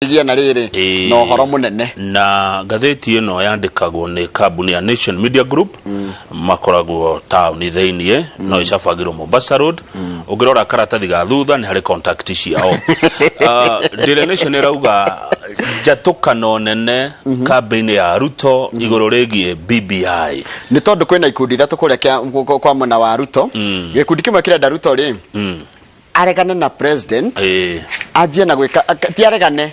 Gĩa na rĩrĩ na ũhoro mũnene. Na ngathĩti ĩno yandĩkagwo nĩ kambuni ya Nation Media Group, makoragwo taũni thĩiniĩ, no ĩcabagĩrwo Mombasa Road. Ũngĩrora karatathi ga thutha nĩ harĩ contact ciao. Daily Nation ĩrauga njatũkano nene kambĩ-inĩ ya Ruto igũrũ rĩgiĩ BBI. Nĩ tondũ kwĩna ikundi ithatũ kũrĩa kwa mwena wa Ruto. Gĩkundi kĩmwe kĩrenda Ruto rĩ aregane na president, anjie na gwĩka ti aregane,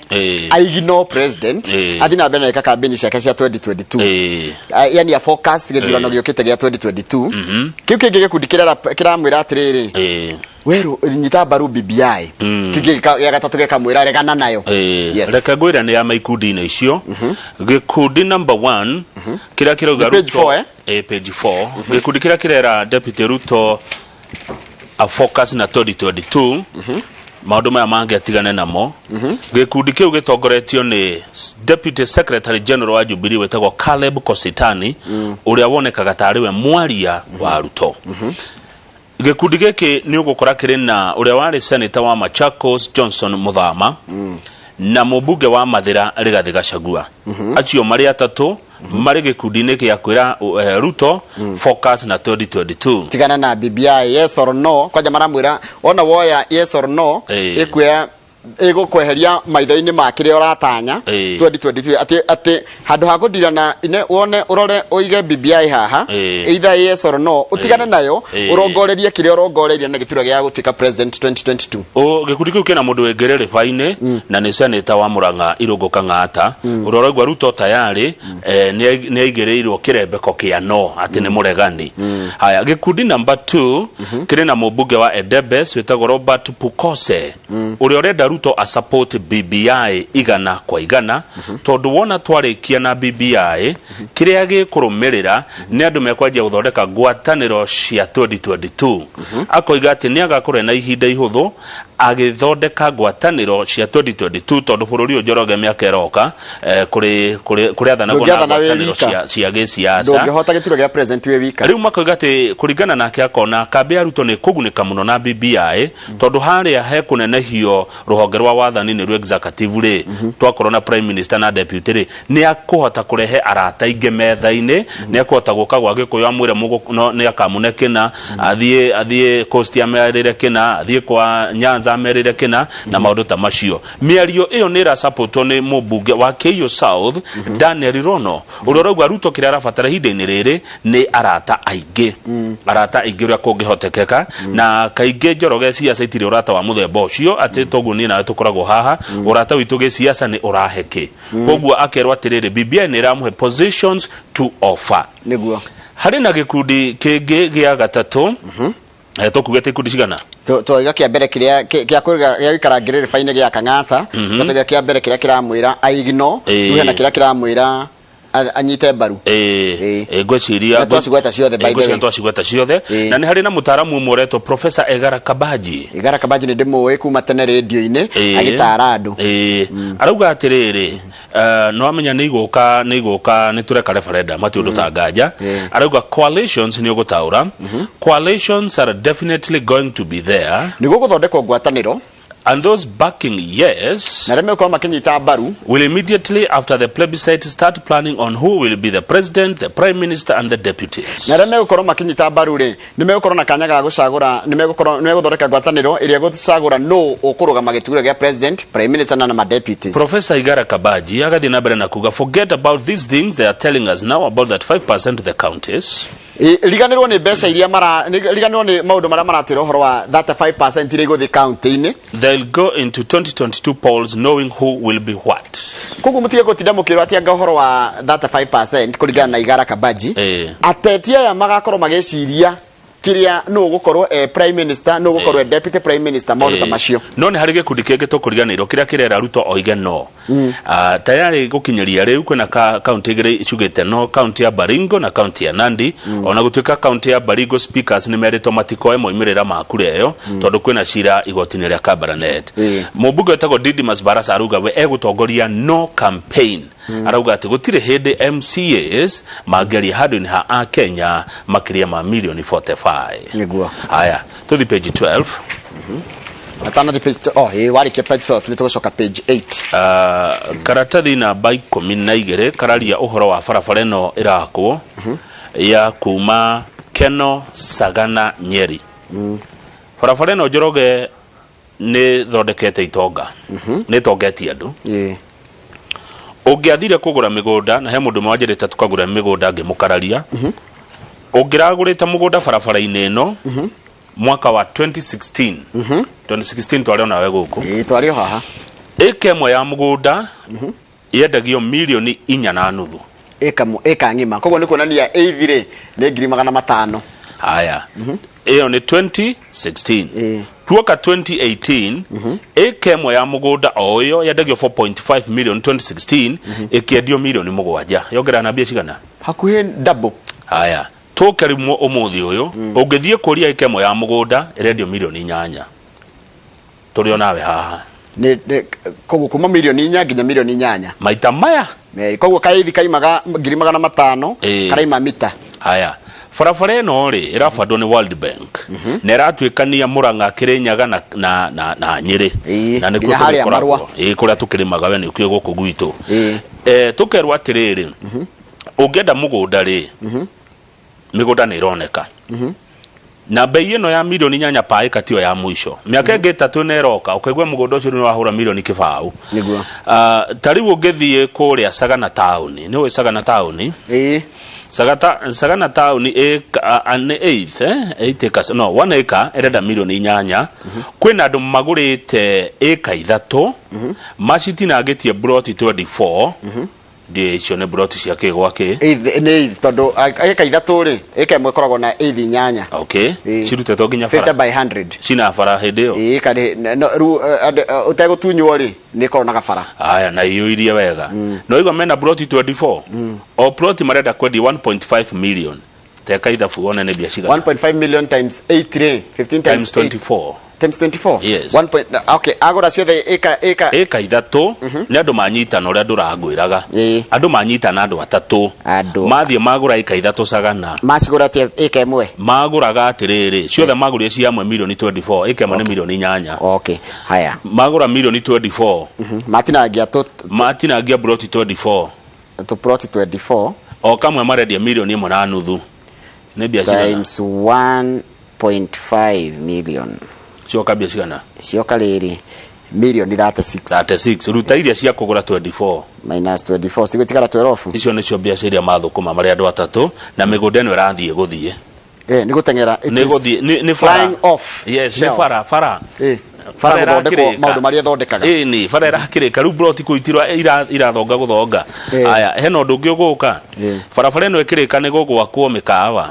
aignore president, athiĩ na mbere na gwĩka kambĩni ciake cia 2022. Yani a focus gĩthurano gĩũkĩte gĩa 2022. Kĩu kĩngĩ gĩkundi kĩramwĩra atĩrĩrĩ, werũ nyita mbaru BBI. Kĩu kĩngĩ gĩa gatatũ gĩkamwĩra regana nayo. Yes. Reke ngwĩre nĩ ya maikundi-inĩ icio. Gĩkundi number one kĩrĩa kĩrauga Nĩ page Ruto 4, eh? Page 4. Gĩkundi kĩrĩa kĩrera Deputy Ruto a focus na 2022, maũndũ maya mangĩ atigane namo. Gĩkundi kĩu gĩtongoretio nĩ Deputy Secretary General wa Jubilee wĩtagwo Caleb Kositani, ũrĩa wonekaga tarĩ we mwaria wa Ruto. Gĩkundi gĩkĩ nĩ ũgũkora kĩrĩ na ũrĩa warĩ senator wa Machakos Johnson Muthama na mũmbunge wa Mathĩra Rigathĩ Gachagua. Acio marĩ atatũ marĩ gĩkundi-inĩ gĩa kwĩra Ruto focus na 2022. Tigana na BBI, yes or no. Kwanja maramwĩra ona woya yes or no, ĩkuoya ĩgũkweheria maitho-inĩ ma kĩrĩa ũratanya 2022, atĩ handũ ha kũndirana ine wone ũrore ũige BBI haha, either yes or no, ũtigane nayo, ũrongorerie kĩrĩa ũrongoreirie na gĩturwa gĩa gũtuĩka president 2022. O gĩkundi kĩu kĩna mũndũ wĩ rĩba-inĩ na nĩ senator wa Murang'a Irũngũ Kang'ata, ũrĩa ũraigua Ruto tayarĩ nĩ aigĩrĩirwo kĩrembeko kĩa no atĩ nĩ mũregani. Haya, gĩkundi number 2 kĩrĩ na mũmbunge wa Endebess wĩtagwo Robert Pukose, ũrĩa ũrenda Ruto a support BBI 100%, tondũ wona twarĩkia na BBI, kĩrĩa gĩkũrũmĩrĩra nĩ andũ mekwanjia gũthondeka ngwatanĩro cia 2022. Akoiga atĩ nĩ agakorwo na ihinda ihũthũ agĩthondeka ngwatanĩro cia 2022, tondũ bũrũri ũyũ, Njoroge, mĩaka ĩroka kũrĩ athanagwo na Ndũngĩathana wĩ ngwatanĩro wika. cia gĩsiasa. Ndũngĩhota gĩturwa gĩa president wĩ wika. Rĩu makoiga atĩ kũringana nake akona kambĩ ya Ruto nĩ kũgunĩka mũno na BBI, tondũ harĩa hekũnenehio rũhonge rwa wathani nĩruo executive rĩ, twakorwo na prime minister na deputy rĩ, nĩ akũhota kũrehe arata aingĩ metha-inĩ, nĩ akũhota gũka gwa Gĩkũyũ amwĩre nĩ akamũne kĩna, athiĩ coast amerĩre kĩna, athiĩ kwa Nyanza amerĩre kĩna na maũndũ ta macio. Mĩario ĩyo nĩ ĩrasapotwo nĩ mũmbunge wa Keiyo South Daniel Rono, ũrĩa ũrauga Ruto kĩrĩa arabatara ihinda-inĩ rĩrĩ nĩ arata aingĩ, arata aingĩ ũrĩa kũngĩhotekeka. Na kaingĩ, Njoroge, ciaca itirĩ ũrata wa mũthemba ũcio atĩ toguo niĩ nawe tũkoragwo haha. Ũrata witũ gĩciaca nĩ ũrahe kĩ. Koguo akerwo atĩrĩrĩ, BBI nĩ ĩramũhe positions to offer. Harĩ na gĩkundi kĩngĩ gĩa gatatũ. Tũkugĩte ikundi cigana? Twaiga kĩa mbere kĩrĩa gĩa gũikara ngĩrĩrĩba-inĩ gĩa Kang'ata, twaiga kĩa mbere kĩrĩa kĩramwĩra aigno. Rĩu hena kĩrĩa kĩramwĩra anyite mbaru. Ngwĩciria Na twacigweta ciothe, by the ngwĩciria way. Twacigweta ciothe. Na nĩ harĩ na mũtaaramu ũmwe ũretwo Professor Egara Kabaji. Igara Kabaji nĩ ndĩmũĩ kuma tene rĩndio-inĩ agĩtara andũ. Arauga atĩrĩrĩ, no amenya nĩ igũka, nĩ igũka, nĩ tũreka referendum ati ũndũ ta nganja. Arauga coalitions nĩ ũgũtaũra, coalitions are definitely going to be there, Nĩguo gũthondekwo ngwatanĩro, and those backing yes na arĩa megũkorwo makĩnyita mbaru will immediately after the plebiscite start planning on who will be the president, the prime minister and the deputies. Na arĩa megũkorwo makĩnyita mbaru rĩ, nĩ megũkorwo na kanya ga gũcagũra, nĩ megũkorwo nĩ megũthondeka ngwatanĩro ĩrĩa ĩgũcagũra nũ ũkũrũgama gĩturwa gĩa president, prime minister na ma deputies. Professor Igara Kabaji agathiĩ na mbere na kuga, forget about these things they are telling us now about that 5% to the counties. Riganĩrwo nĩ mbeca iria mara riganĩrwo nĩ maũndũ marĩa maratwĩra ũhoro wa 35% iria igũthiĩ county-inĩ. They'll go into 2022 polls knowing who will be what. Koguo mũtige gũtinda mũkĩrwo atĩ anga ũhoro wa 35%. Kũringana na Igara Kabaji, ateti aya magakorwo magĩciria kĩrĩa nũ ũgũkorwo prime minister, nũ ũgũkorwo deputy prime minister, maũndũ ta macio. No nĩ harĩ gĩkundi kĩngĩ tũkũriganĩirwo kĩrĩa kĩrera Ruto oige no. Tayarĩ gũkinyĩria rĩu kwĩna kaunti igĩrĩ icugĩte no, kaunti ya Baringo na kaunti ya Nandi. Ona gũtuĩka kaunti ya Baringo speakers nĩ merĩtwo matikoe moimĩrĩra ma kura ĩyo, tondũ kwĩna cira igoti-inĩ rĩa Kabarnet. Mũmbunge wĩtagwo Didmus Barasa arauga we egũtongoria no campaign. Arauga atĩ gũtirĩ hĩndĩ MCAs mangĩaria handũ-inĩ ha akenya makĩria ma milioni 45. Haya, tũthi page 12. Atanathi page oh ĩ warĩkia page 12 nĩ tũgũcoka page 8. Karatathi namba 12 kararia ũhoro wa barabara ĩno ĩrakwo ya kuma Keno Sagana Nyeri. Barabara ĩno Njoroge nĩ thondekete itonga, nĩ ĩtongetie andũ. Ũngĩathire kũgũra mĩgũnda, na he mũndũ ũmwe wanjĩrĩte tũkagũra mĩgũnda ngĩmũkararia, ũngĩragũrĩte mũgũnda barabara-inĩ ĩno mwaka wa 2016, 2016 twarĩ onawe gũkũ. Ĩ, twarĩ o haha. Ĩka ĩmwe ya mũgũnda yendagio 4.5 milioni. Ĩka ng'ima, koguo nĩ kuonania ĩithi rĩ nĩ 500,000. Haya, ĩyo nĩ 2016. Tuoka 2018, ĩka ĩmwe ya mũgũnda o ĩyo yendagio 4.5 million 2016, ĩkĩendio 7 milioni, yongerera na mbia cigana? Hakuhĩ double. Haya, tũke rĩu ũmũthĩ ũyũ, ũngĩthiĩ kũria ĩka ĩmwe ya mũgũnda ĩrendio 8 milioni, tũrĩ o nawe haha. Koguo kuma 4 milioni nginya 8 milioni. Maita maya. Merĩ. Koguo kaithi kaimaga 500,000 karaima mita. Haya, barabara ĩno rĩ ĩrabandwo nĩ World Bank na ĩratuĩkania Mũrang'a, Kĩrĩnyaga na Nyĩrĩ. Na nĩkuo Nginya harĩa tũgĩkoragwo. Marũa. Ĩĩ, kũrĩa tũkĩrĩmaga we nĩkuo gũkũ gwitũ. Tũkerwo atĩrĩrĩ, ũngĩenda mũgũnda rĩ, mĩgũnda nĩ ĩroneka na bei ĩno ya 8 milioni pa ĩka tiyo ya mũico. Mĩaka ĩngĩ 3 ĩno ĩroka, ũkaigua mũgũnda ũcio nĩ wahũra 20 milioni. Ta rĩu ũngĩthiĩ kũrĩa Sagana taũni, nĩ ũĩ Sagana taũni? Ĩĩ. Sagana taũni nĩ eighth, 8 acres, no 1 acre ĩrenda 8 milioni. Kwĩna andũ magũrĩte ĩka 3 macitinangĩtie broti 24. Ndiũĩ icio nĩ broti cia kĩ gwa kĩ. Eighth nĩ eighth, tondũ ĩka 3 rĩ, ĩka ĩmwe ĩkoragwo na eighth 8. Cirutĩtwo nginya 50 bara by 100. Cina bara hĩndĩ ĩyo. Ĩĩ, karĩ no rĩu ũtegũtunywo rĩ, nĩ ĩkoragwo na gabara. Aya, na iyũirie wega no igua mena broti 24, o ploti marenda kwendia 1.5 million. Teka ithabu wone nĩ mbia cigana. 1.5 million times 8 rĩ, 15 times times 8 24. Times 24. Yes. 1 point, okay, agũra ciothe ĩka ĩka Ĩka 3 nĩ andũ manyitana ũrĩa ndũrangwĩraga. Andũ manyitana, andũ atatũ. Andũ. Mathiĩ magũra ĩka 3 Sagana. Macigũra atia ĩka ĩmwe? Magũraga atĩrĩrĩ, ciothe magũrire ci hamwe 24 milioni, ĩka ĩmwe nĩ 8 milioni. Okay, haya. Magũra 24 milioni. Matinangia tũ Matinangia broti 24. Tũ plot 24. O kamwe marendia 1.5 milioni, nĩ mbia cigana? Times 1.5 million. Cioka mbia cigana? Cioka rĩrĩ 36 milioni. 36, ruta iria cia kũgũra 24. Minus 24, cigũtigara 12. Icio nĩcio mbia iria mathũkũma marĩ andũ atatũ, na mĩgũnda ĩno ĩrathiĩ gũthiĩ. Nĩ gũteng'era. It nĩ is gũthiĩ nĩ bara. Flying off Yes, nĩ shelves. bara bara. Bara gũthondekwo ĩrakĩrĩka. Maũndũ marĩa ĩthondekaga. Ĩĩ, nĩ bara ĩrakĩrĩka rĩu, broti kũu irathonga gũthonga. Aya, hena ũndũ ũngĩ ũgũka. Barabara ĩno ĩkĩrĩka, nĩ gũgwakwo mĩkawa,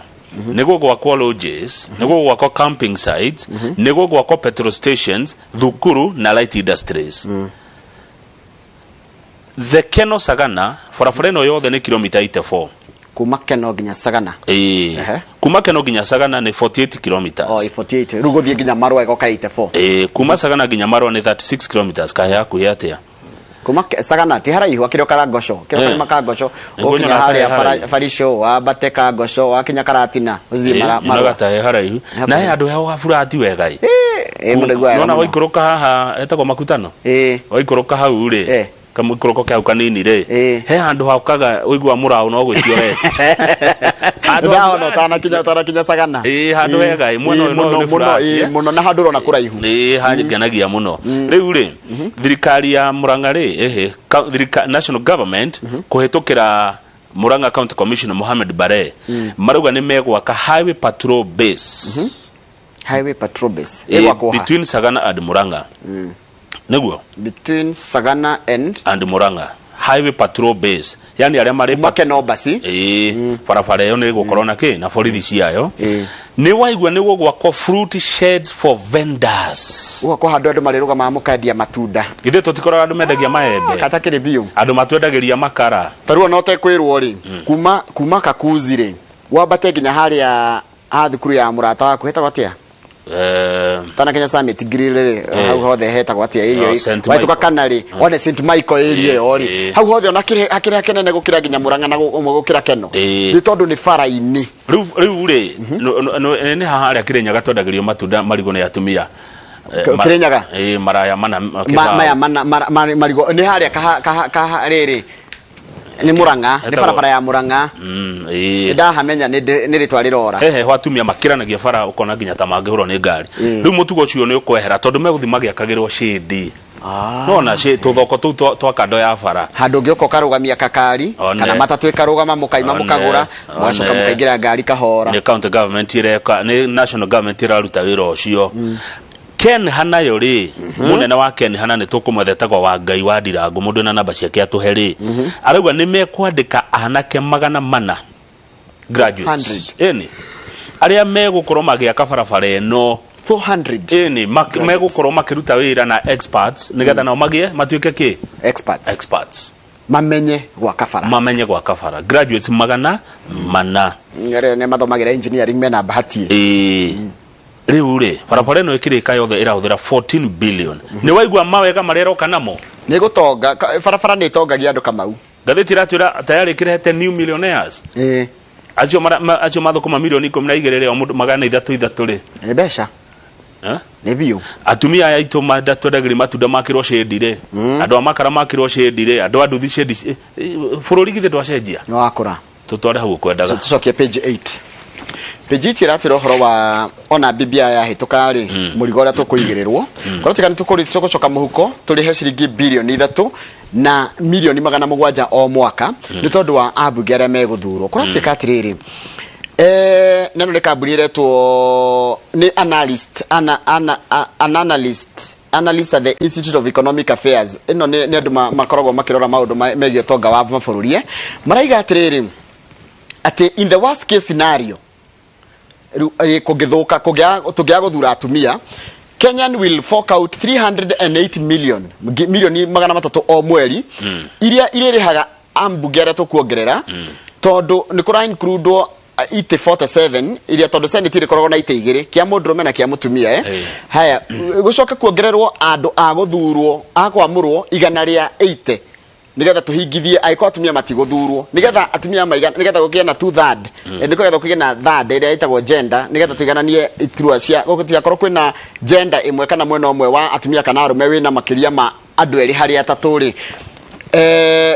nĩ gũgwakwo lodges, nĩ gũgwakwo camping sites, nĩ gũgwakwo petrol stations, thukuru na light industries. The Keno Sagana barabara ĩno yothe nĩ kilomita 84. Kuma Keno nginya Sagana? Ĩĩ. Kuma Keno nginya Sagana nĩ 48 kilometers. Oh, 48, rĩu gũthiĩ nginya Marũa ĩgoka 84. Ĩĩ, kuma Sagana nginya Marũa nĩ 36 kilometers. Kahe hakuhĩ atĩa? Kuma Sagana ti haraihu, akĩrĩ o Karangoco, kĩrĩ karĩma ka Ngoco. Nĩguo ũkinya nyonaga harĩa he haraihu. Barisho, wambate ka Ngoco, wakinya Karatina, ũthiĩ Nyonaga Marũa. ta he haraihu na he handũ he gaburati wega ĩ. Ĩ, mũno iguaga Nona mũno. waikũrũka haha etagwo Makutano, waikũrũka hau rĩ, kamũikũrũko kau kanini rĩ, he handũ haukaga ũigua mũraũ no gwĩtio reti. Handũ Ndahona ũtanakinya Sagana. Ĩĩ, handũ hega ĩ, mwena ũyũ no Mũno nĩ mũno. flat, Ĩ, eh. mũno, na handũ ũrona kũraihu. Ĩĩ, hangenagia mũno. Rĩu rĩ, thirikari ya Murang'a rĩ, ĩhĩ national government kũhĩtũkĩra Murang'a County Commissioner Mohamed Bare marauga nĩ megwaka highway patrol base. Highway patrol base? Ĩĩ, Ĩgwakwo ha? Between Sagana and Murang'a, nĩguo. Between Sagana and And Murang'a, highway patrol base, yani arĩa marĩ Kuma Keno basi. Ĩĩ, barabara ĩyo nĩ ĩgũkorwo na kĩ na borithi ciayo. Nĩ waigua nĩ gũgwakwo fruit sheds for vendors? Gwakwo handũ andũ marĩrũgamaga mũkendia matunda. Ithuĩ tũtikoraga andũ mendagia maembe? Katakĩrĩ biũ. Andũ matwendagĩria makara. Ta rĩu ona ũtekwĩrwo rĩ, kuma Kakuzi rĩ, wambate nginya harĩa ha thukuru ya mũrata waku hetagwo atĩa? Tana Kenya Summit Grill rĩ, hau hothe hetagwo atĩa area? Oh, St. Wahĩtũka Michael. kana rĩ, one St Michael area ĩyo rĩ, hau hothe ona hakĩrĩ hakenene gũkĩra nginya Murang'a na gũkĩra Keno, nĩ tondũ nĩ bara-inĩ. Rĩu rĩ, nĩ haha harĩa Kĩrĩnyaga twendagĩrio matunda, marigũ nĩ atumia. Kirinyaga? Maraya mana maya mana marigo nĩ harĩa kaha rĩrĩ nĩ Murang'a, nĩ barabara ya Murang'a. Ndahamenya nĩ rĩtwa rĩrora. Hehe ho atumia makĩranagia bara ũkona nginya ta mangĩhũrwo nĩ ngari. Rĩu mũtugo ũcio nĩ ũkwehera tondũ megũthiĩ magĩakagĩrwo shade. Nona tũthoko tũu twa kando ya bara. Handũ ũngĩũka ũkarũgamia kakari kana matatũ ĩkarũgama mũkaima mũkagũra mũgacoka mũkaingĩra ngari kahora. Nĩ county government ĩreka, nĩ national government ĩraruta wĩra ũcio. Ken Hanayo rĩ, mũnene wa Ken Hana nĩ tũkũmwetha etagwo wa Ngai wa Ndirango, mũndũ na namba ciake atũhe rĩ. Arauga nĩ mekwandĩka anake 400 graduates. Ĩni. Arĩa megũkorwo magĩaka barabara ĩno 400. Ĩni, megũkorwo makĩruta wĩra na experts nĩgetha nao magĩe matuĩke kĩ? Experts. Experts. Mamenye gwaka bara. Mamenye gwaka bara. Graduates 400. Arĩa nĩ mathomagĩra engineering mena bahati. Rĩu rĩ, barabara ĩno ĩkĩrĩka yothe ĩrahũthĩra 14 billion. Nĩ waigua mawega marĩa ĩroka namo? Nĩ gũtonga, barabara nĩ ĩtongagia andũ Kamau. Ngathĩti ĩratwĩra tayari ĩkĩrehete new millionaires. Acio acio mathũkũma milioni 12 rĩ, o mũndũ 300 rĩ. Nĩ mbeca. Nĩ biũ. Atumia aya aitũ twendagĩria matunda makĩrwo shade rĩ. Andũ a makara makĩrwo shade rĩ, andũ a nduthi shade. Bũrũri githĩ ndwacenjia? Nĩ wakũra. Tũtware hau ũkwendaga. Tũcokie page 8. Page 8 ĩratwĩra ũhoro wa ona BBI yahĩtũka rĩ, mũrigo ũrĩa tũkũigĩrĩrwo. Korwo tiga nĩ tũgũcoka mũhuko tũrĩhe ciringi bilioni 3 na milioni 700 o mwaka nĩ tondũ wa ambunge arĩa megũthurwo. Kũratuĩka atĩrĩrĩ, neno nĩ kambuni ĩretwo nĩ analyst, an analyst at the Institute of Economic Affairs. Ĩno nĩ andũ makoragwo makĩrora maũndũ megiĩ ũtonga wa mabũrũri. Maraiga atĩrĩrĩ, atĩ in the worst case scenario, kũngĩthũka, tũngĩaga gũthura atumia, Kenyan will fork out 308 million, milioni 300 o mweri, iria irĩrĩhaga ambunge arĩa tũkuongerera, tondũ nĩ kũra include itĩ 47 iria tondũ Senate ĩrĩkoragwo na itĩ igĩrĩ, kĩa mũndũrũme na kĩa mũtumia. Haya, gũcoke kuongererwo andũ a gũthurwo, a kwamũrwo 180 nigetha tuhingithie angĩkorwo atumia matigũthurwo, nigetha atumia maigana, nigetha gũkĩe na 2/3, nigetha gũkĩgĩe na third ĩrĩa ĩtagwo gender, nigetha tũigananie iturwa cia gũtigakorwo kwĩna gender ĩmwe kana mwena ũmwe wa atumia kana arũme wĩna makĩria ma andũ erĩ harĩ atatũ rĩ.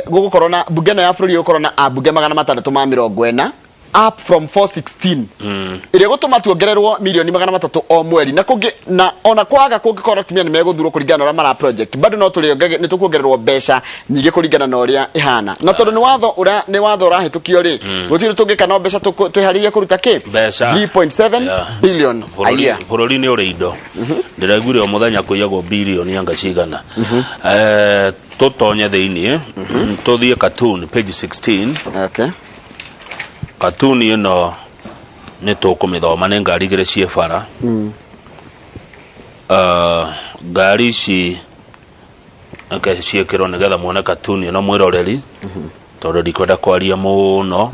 Gũgũkorwo na mbunge ĩno ya bũrũri ĩgũkorwo na ambunge 640 up from 416 ĩrĩa ĩgũtũma tuongererwo milioni 300 o mweri, na kũngĩ na ona kwaga kũngĩkorwo atumia nĩ megũthurwo kũringana na ũrĩa mara project, bado no tũrĩonge nĩ tũkuongererwo mbeca nyingĩ kũringana na ũrĩa ĩhana, na tondũ nĩ watho ũrĩa nĩ watho ũrahĩtũkio rĩ, gũtirĩ tũngĩka no mbeca twĩharĩrie kũruta kĩ Mbeca. 3.7 billion a year. Bũrũri nĩ ũrĩ indo. Ndĩraiguire o mũthenya kũiyagwo bilioni anga cigana. Tũtonye thĩiniĩ, tũthiĩ cartoon page 16. Cartoon ĩno nĩ tũkũmĩthoma, nĩ ngari igĩrĩ ciĩ bara. Ngari ici reke ciĩkĩrwo nĩgetha muone cartoon ĩno mwĩroreri, tondũ ndikwenda kwaria mũno,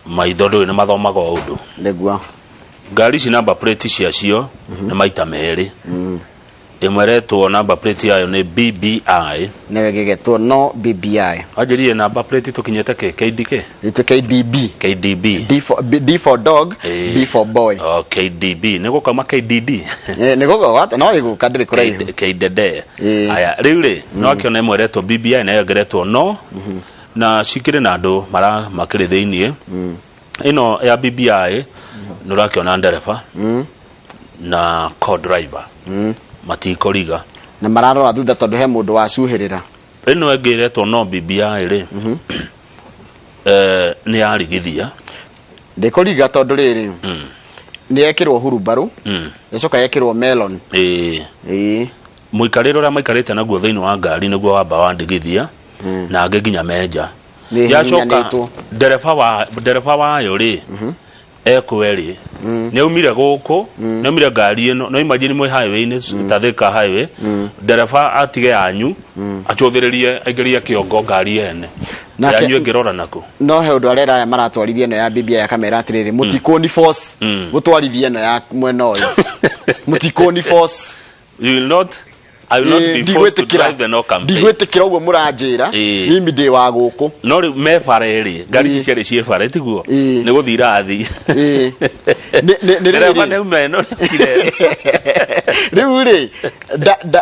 maitho ndũĩ nĩ mathomaga o ũndũ. Nĩguo. Ngari ici number plate ciacio nĩ maita merĩ. Ĩmwe ĩretwo number plate yayo nĩ BBI. Nĩyo ĩgĩgetwo no BBI. Wanjĩrire number plate tũkinyĩte kĩ? KDK? Ĩtũ KDB. KDB. D for, B, D for dog, B for boy. Oh, KDB. Nĩ gũkauma KDD. Nĩ gũka, no ĩgũka ndĩrĩ kũraihu. KDD. Aya, rĩu rĩ, no akĩona ĩmwe ĩretwo BBI na ĩyo ĩngĩ ĩretwo no. Na cikĩrĩ na andũ makĩrĩ thĩiniĩ. Ĩno ya BBI nĩ ũrakĩona ndereba na co-driver. Matikũriga. Na mararora thutha tondũ he mũndũ wacuhĩrĩra. Ĩno ĩngĩ ĩretwo no BBI rĩ, nĩ yarigithia. Ndĩkũriga tondũ rĩrĩ, nĩ yekĩrwo hurumbarũ, ĩcoka yekĩrwo melon. Mũikarĩre ũrĩa maikarĩte naguo thĩinĩ wa ngari nĩguo wamba wandigithia, na angĩ nginya menja. Nĩ Yacoka hihinyanĩtwo. ndereba wayo rĩ, ekwerĩ, nĩ aumire gũkũ, nĩ aumire ngari ĩno, no imagine mwĩ highway-inĩ, ta Thika highway, ndereba atige yanyu, acũthĩrĩrie, aingĩrie kĩongo ngari ene. Yanyu ĩngĩrora nakũ. No he ũndũ arera aya maratwarithia ĩno ya BBI akamera atĩrĩrĩ, mũtikũni force gũtwarithia ĩno ya mwena ũyũ. Mũtikũni force. You will not. I will not be forced to drive the no campaign. Ndigwĩtĩkĩra ũguo mũranjĩra. Ĩĩ. Mimi ndĩ wa gũkũ. No rĩu me bara ĩrĩ ngari ici Ĩĩ. ciarĩ ciĩ bara tiguo Ĩĩ. nĩ gũthiĩ irathi. Ĩĩ. Nĩ Ndereba rĩrĩ. nĩ auma ĩno nĩokire. Rĩu rĩ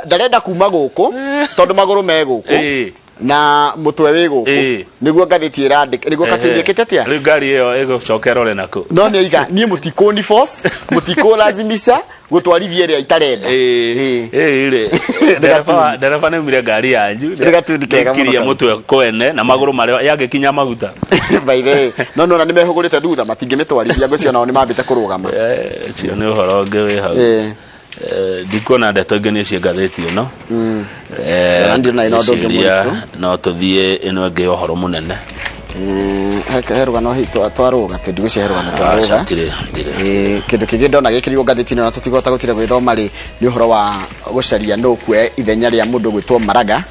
ndarenda kuma gũkũ tondũ magũrũ me gũkũ Ĩĩ. na mũtwe wĩ gũkũ. Ĩĩ. Nĩguo ngathĩti ĩrandĩka, nĩguo katuni ĩkĩte atĩa. Rĩu ngari ĩyo ĩgũcoka ĩrore nakũ? No nĩ aiga niĩ mũtikũni force, mũtikũlazimisha gũtwarithia ĩrĩa itarenda. Ĩĩ. Ĩĩ rĩ Nĩ gatuni. Ndereba nĩ aumire ngari yanju. Nĩ gatuni kega mũno Nĩaikirie kau. mũtwe kwene na magũrũ marĩa yangĩkinya maguta. By the way, no nona nĩ mehũgũrĩte thutha, matingĩmĩtwarithia, ngwĩciria nao nĩ mambĩte kũrũgama. Ũcio nĩ ũhoro ũngĩ wĩ hau. Ĩĩ. Ndikuona ndeto ingĩ niĩ ciĩ ngathĩti ĩno. Ona ndirĩ na ũndũ ũngĩ Ngwĩciria mũritũ. No tũthiĩ ĩno ĩngĩ ya ũhoro mũnene. He rũgano hihi twarũga, tũndigwĩciria he rũgano twarũga. Aca, tirĩ tirĩ. Kĩndũ kĩngĩ ndona gĩkĩrirwo ngathĩti-inĩ na tũtigota gũtire gwĩthoma rĩ, nĩ ũhoro wa gũcaria nũ kuoya ithenya rĩa mũndũ gwĩtwo Maraga.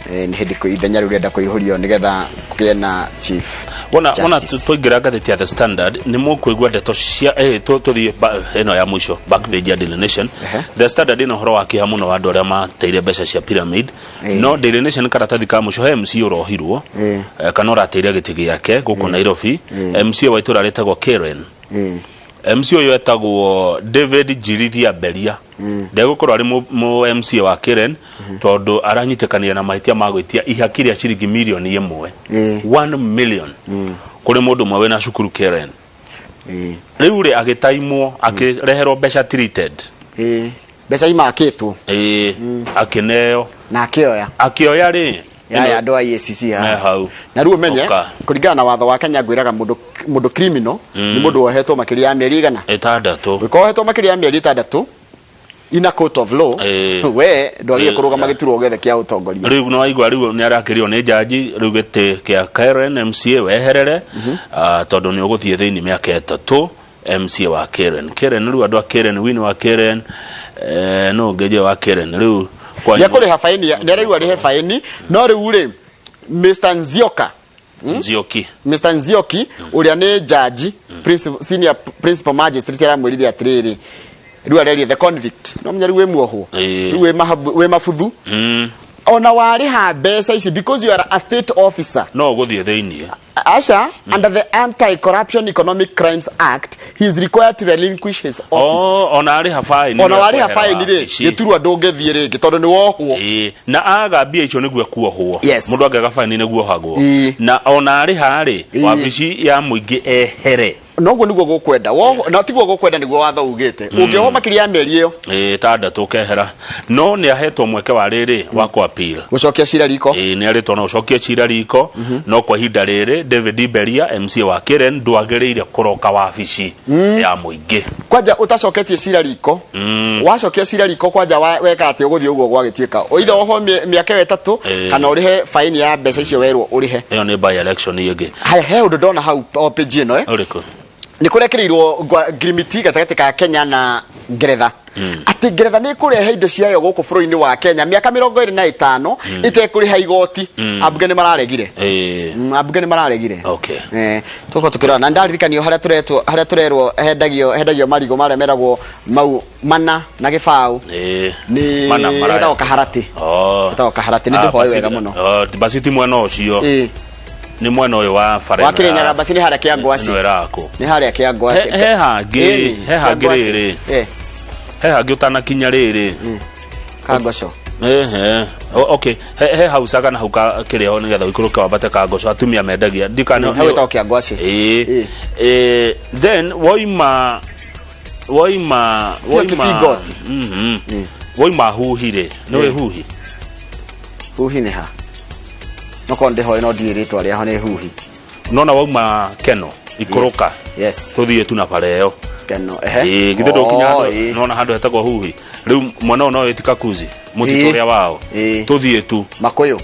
Nĩ hĩndĩ ithenya rĩu rĩenda kũihũrio nĩgetha kũgĩe na chief Wona justice. Twaingĩra ngathĩti ya The Standard nĩ mũkũigua ndeto cia tũthiĩ ĩno ya mũico, back page ya Daily Nation. The Standard ĩna ũhoro wa kĩeha mũno wa andũ arĩa mateire mbeca cia pyramid. No Daily Nation karatathi ka mũico, he MC ũrohirwo kana ũrateire gĩtĩ gĩake gũkũ Nairobi, MC wa itũra rĩtagwo Karen. MC ũyũ etagwo David Njirithia Mberia, ndegũkorwo arĩ mũ MC wa Karen tondũ aranyitĩkanire na mahĩtia ma gwĩtia ihaki rĩa ciringi mirioni 1, 1 million, kũrĩ mũndũ ũmwe wĩna cukuru Karen. Rĩu rĩ agĩtaimwo, akĩreherwo mbeca treated. Mbeca imakĩtwo. Ĩĩ, akĩneo. Na akĩoya. Akĩoya rĩ ya andũ a EACC me haha. Hau. Na rĩu ũmenye Ũka. Kũringana na watho wa Kenya, ngwĩraga mũndũ mũndũ criminal nĩ mũndũ wohetwo makĩria ya mĩeri igana 6. Ũngĩkorwo wohetwo makĩria ya mĩeri 6 in a court of law, we ndwagĩrĩire kũrũgama gĩturwa gĩothe kĩa ũtongoria. Rĩu nĩ waigua, rĩu nĩ arakĩrio nĩ jaji, rĩu gĩtĩ kĩa Karen MCA weherere. Ah, tondũ nĩ ũgũthiĩ thĩinĩ mĩaka 3 MCA wa Karen. Karen, rĩu andũ a Karen, wini wa Karen, no ũngĩ wa Karen rĩu nĩ akũrĩha faini, nĩ arĩu arĩhe faini, no rĩu rĩ Mr Nzioka Nzioki. Mr Nzioki ũrĩa nĩ jaji principal, senior principal magistrate, aramwĩrire atĩrĩrĩ, rĩu areria the convict, no menya rĩu wĩ muohwo, rĩu wĩ mabuthu, ona warĩha mbeca ici, because you are a state officer, no ũgũthiĩ thĩinĩ. Asha, under the Anti-Corruption Economic Crimes Act, he is required to relinquish his office. Oh, ona arĩha faini. Ona warĩha faini rĩ, gĩturwa ndũngĩthiĩ rĩngĩ tondũ nĩ wohwo. Ĩĩ, na aga mbia icio nĩguo kuohwo. Mũndũ angĩaga faini nĩguo ohagwo. Na ona arĩha rĩ, wabici ya mũingĩ ehere. Noguo nĩguo gũkwenda. Na tiguo gũkwenda, nĩguo watho ugĩte, ũngĩohwo makĩria ya mĩeri ĩyo 6, kehera. No nĩ ahetwo mweke wa rĩrĩ wa kũ appeal. Gũcokia cira riko. Ĩĩ, nĩ arĩtwo no ũcokie cira riko, no kwa ihinda rĩrĩ David Beria MCA wa Karen ndwagĩrĩire kũroka wabici ya mũingĩ. Kwanja ũtacoketie cira riko, wacokia cira riko kwanja weka atĩ ũgũthiĩ ũguo gwagĩtuĩka oithe wohwo mĩaka ĩyo 3 kana ũrĩhe faini ya mbeca icio werwo ũrĩhe. Ĩyo nĩ by election ĩngĩ. Haya, he ũndũ ndona hau o page ĩno. Ũrĩkũ? Nĩ kũrekĩrĩirwo ngirimiti gatagatĩ ka Kenya na Ngeretha, atĩ Ngeretha nĩ ĩkũrehe indo ciayo gũkũ bũrũri-inĩ wa Kenya mĩaka 25 ĩtekũrĩha igoti. Ambunge nĩ mararegire. Ambunge nĩ mararegire. Tũkorwo tũkĩrora na ndaririkanio harĩa tũretwo, harĩa tũrerwo hendagio marigũ marĩa meragwo mau mana na gĩbaũ. Nĩ Mana maraya. hetagwo Kaharatĩ. Oh. Hetagwo Kaharatĩ, nĩ Ah, ndĩhoe wega mũno. Oh, basi ti mwena ũcio, nĩ mwena ũyũ wa bara Wa ĩno Kĩrĩnyaga, basi nĩ harĩa Kĩangwaci. Ĩno ĩrakwo. Nĩ harĩa Kĩangwaci. He hangĩ, Ĩni, he hangĩ Kĩangwaci. rĩrĩ. He hangĩ ũtanakinya rĩrĩ. Kangoco. Ehe. Okay, he hau caga na hau ka kĩrĩa ho nĩgetha ũikũrũke wambate Kangoco, atumia mendagia ndikana. Hau ĩtagwo Kĩangwaci. Ĩĩ. Ĩĩ. Then woima Tio woima Kĩbingoti. Woima huhi rĩ, nĩ wĩ huhi. Huhi nĩ ha? Nokorwo ndĩhoe no ndiĩ rĩtwa rĩaho nĩ huhi. Nona wauma Keno ikũrũka, tũthiĩ tu na bara ĩyo. Keno, ehe. Ĩĩ, githĩ ndũkinya Oh, handũ nona handũ hetagwo huhi, rĩu mwena ũyũ no ĩti Kakuzi mũtitũ ũrĩa wao. Tũthiĩ tu. Makũyũ.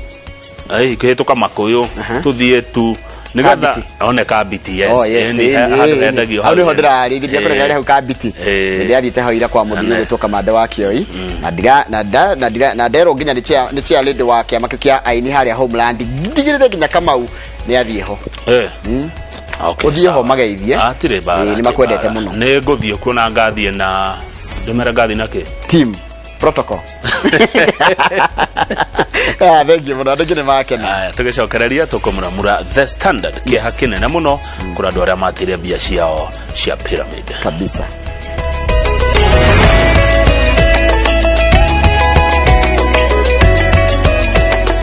Ĩĩ, kĩhĩtũka Makũyũ, tũthiĩ tu nĩgetha Kambiti. one Kambiti, yes. Oh, yes, Ĩni, handũ hendagio. Hau nĩho ndĩrarĩithirie kũrĩa hau Kambiti. Ĩĩ. Ndĩrathiĩte hau ira kwa mũthuri Ane. ũgwĩtwo Kamande wa Kĩoi, na ndira na nda na ndira na nderwo nginya nĩ chair lady wa kĩama kĩu kĩa aini harĩa Homeland, ndigĩrĩre nginya Kamau nĩ athiĩ ho. Okay, Ũthiĩ ho sawa. mageithie. Hatirĩ mbara, Ĩĩ, nĩ hatirĩ makwendete mbara. mũno. Nĩ ngũthiĩ kuo na ngathiĩ na ndũmere ngathiĩ na kĩ Team. Protocol. Ah, thengiũ mũno, andũ aingĩ nĩ makena. Aya, tũgĩcokereria tũkũmũramura The Standard, kĩeha kĩnene mũno kũrĩ andũ arĩa mateire mbia ciao cia pyramid. Kabisa.